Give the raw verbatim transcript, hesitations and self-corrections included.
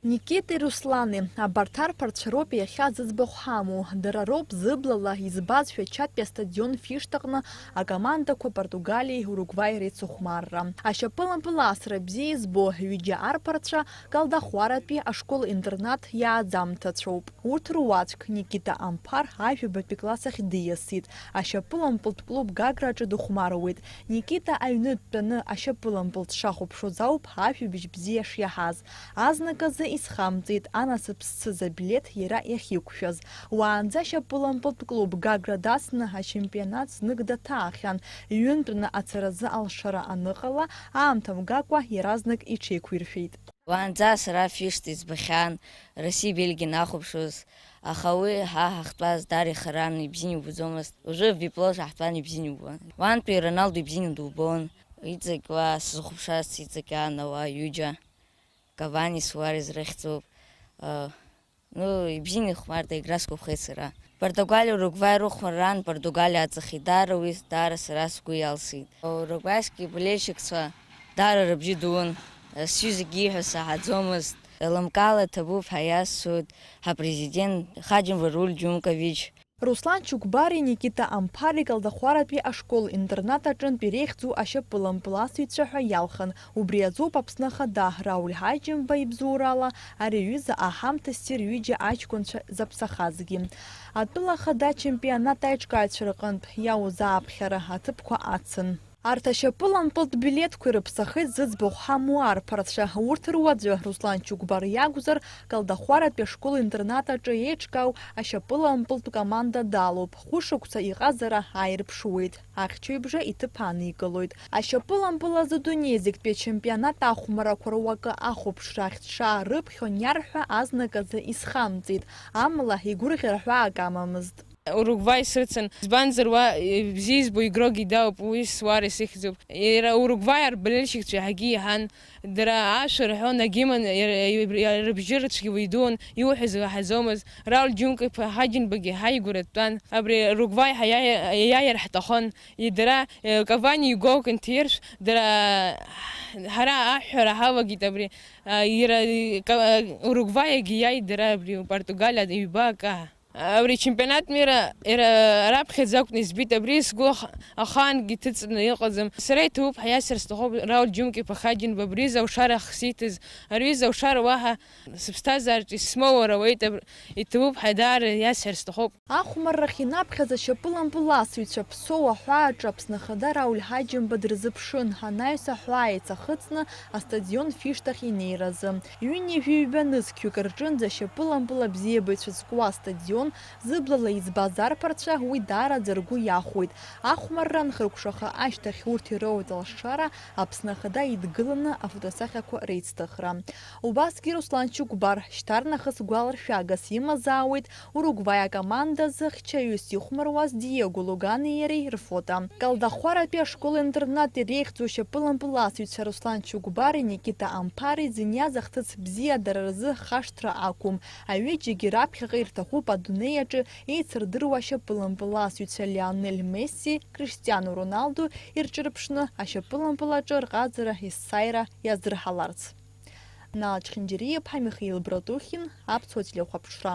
Никити Руслани, абарҭ арԥарцәа роуп иахьа зыӡбахә ҳамоу. Дара роуп зыблала избазшәа Чатәи астадион Фишҭаҟны акомандақәа Португалиеи Уругваи реицыхәмарра. Ашьапылампыл асра бзиа избо ҩыџьа арԥарцәа Калдахәаратәи ашкол-интернат иааӡамҭацәоуп. Урҭ руаӡәк, Никита Амԥар, ажәабатәи класс ахь диасит. Ашьапылампылтә клуб Гаграҿы дыхәмаруеит. Никита аҩны дтәаны ашьапылампыл дшахәаԥшуаз ауп ажәабжь бзиа шиаҳаз. Азныказы исхамҵеит анасыԥ зцыз абилеҭ иара иахьиқәшәаз. Уаанӡа ашьапылампылтә клуб Гагра дасны ачемпионат знык даҭаахьан, ҩынтәны ацаразы алшара аныҟала, аамҭа мгакәа иаразнак иҽеиқәиршәеит. Уаанӡа сара Фишт избахьан, Росси Бельги нахәаԥшуаз, аха уи ҳа ҳахьтәаз даара ихаран, ибзианы ибуӡомызт. Уажәы Виплош ҳаҳҭуан, ибзианы ибуан. Уантәи Роналдо ибзианы дубон, иҵегь уа сызхәаԥшуаз, иҵегь аан ауаа ҩыџьа, Кавани, Суарес рыхьӡуп. Ы, ну, ибзианы ихәмарт, игра сгәаԥхеит сара. Португалиа, Уругваи рыхәмарран Португалиа аҵахеит. Даара уи, даара сара сгәы иалсит. Уругваиски болельщикцәа даара рыбжьы дууан. Сҩызагьы ииҳәо саҳаӡомызт. Лымкаала иҭабуп ҳәа иасҳәоит ҳапрезидент Хаџьымба Рауль Џьумкович. Руслан Чугбари Никита Амԥари Калдахәаратәи ашкол-интернат аҿынтә иреиӷьӡоу ашьапылампыласыҩцәа ҳәа иалхын. Убри азоуп Аԥсны Ахада Рауль Ҳаџьымба ибзоурала ари аҩыза аҳамҭа ссир ҩыџьа аҷкәынцәа заԥсахазгьы. Атәыла Ахада ачемпионат аиҿкааҩцәа рҟынтә иаузааԥхьара аҭыԥқәа ацын. Арҭ ашьапылампылтә билеҭқәа ирыԥсахеит зыӡбахә ҳамоу арԥарцәа. Урҭ руаӡәы, Руслан Чугбар иакәзар, Калдахәаратәи ашкол-интернат аҿы еиҿкаау ашьапылампылтә команда далоуп. Хәышықәса иҟазара ааирԥшуеит. Ахьчаҩбжа иҭыԥ аникылоит. Ашьапылампыл азы дунеи зегьтәи ачемпионат ахәмарақәа руакы ахәаԥшра ахьҭшаа рыԥхьон иарҳәа азныказы исхамҵеит, амала игәырӷьара ҳәаак амамызт. Уругваи срыцын, избанзар уа, э, бзиа избо Игро Гидаоуп, уи Суарес ихьӡуп. Иара Уругваи арболельщикцәа иаҳагьы иаҳан, дара ашәа рҳәон, агимн иара, иара, иара рыбжьы рыцәгьа уаҩ дуун, иуҳәаз уаҳаӡомызт. Рауль Џьумка-иԥа Ҳаџьымбагьы ҳаигәара дтәан. Абри Уругваи ҳаиааир, иаиааир ҳҭахын. И дара, э, Кавани игол анҭиршә, дара, ҳара аҳәҳәара ҳалагеит абри, а, иара, э, Ка-, э, Уругваиагьы иааит дара абри Португалиа ҩба акы. Абри чемпионат мира иара раԥхьаӡа акәны избеит, абри сгәы ах-, ахаангьы ҭыҵны иҟаӡам. Сара иҭабуп ҳәа иасҳәар сҭахуп Рауль Џьумка-иԥа Хаџьымба, абри изы аушара ахсиҭаз, ари изы аушара уаҳа сыԥсҭазаараҿы исмоур ауеит, аб-, иҭабуп ҳәа даара иасҳәар сҭахуп. Ахәмаррахь инаԥхьаз ашьапылампыласыҩцәа Ԥсоу аҳәааҿы Аԥсны Ахада Рауль Ҳаџьымба дрызыԥшын, анаҩс аҳәаа еицахыҵны астадион Фишҭахь инеиразы. Ҩынҩажәи ҩба нызқьҩык рҿынӡа ашьапылампыл абзиабаҩцәа зкуа астадион зыблала избаз арԥарцәа уи даараӡа ргәы иахәоит. Ахәмарра анхыркәшаха ашьҭахь урҭ ироуеит алшара, Аԥсны Ахада идгыланы афотосахьақәа реицҭыхра. Убасгьы Руслан Чугбар шьҭарнахыс гәаларшәагас имазаауеит Уругваи акомандазы хьчаҩыс ихәмаруаз Диего Лугани иареи рфото. Калдахәаратәи ашкол-интернат иреиӷьӡоу ашьапылампыласыҩцәа Руслан Чугбари Никита Амԥари зыниаз ахҭыс бзиа дара рзы хашҭра ақәым. Аҩыџьагьы раԥхьаҟа ирҭахуп адунеи аҿы еицырдыруа ашьапылампыласыҩцәа Лионель Месси, Криштиану Роналду ирҿырԥшны ашьапылампыл аҿы рҟазара есааира иаздырҳаларц. Нал Чхинџьариаԥҳа, Михаил Братухин, Аԥсуа телехәаԥшра.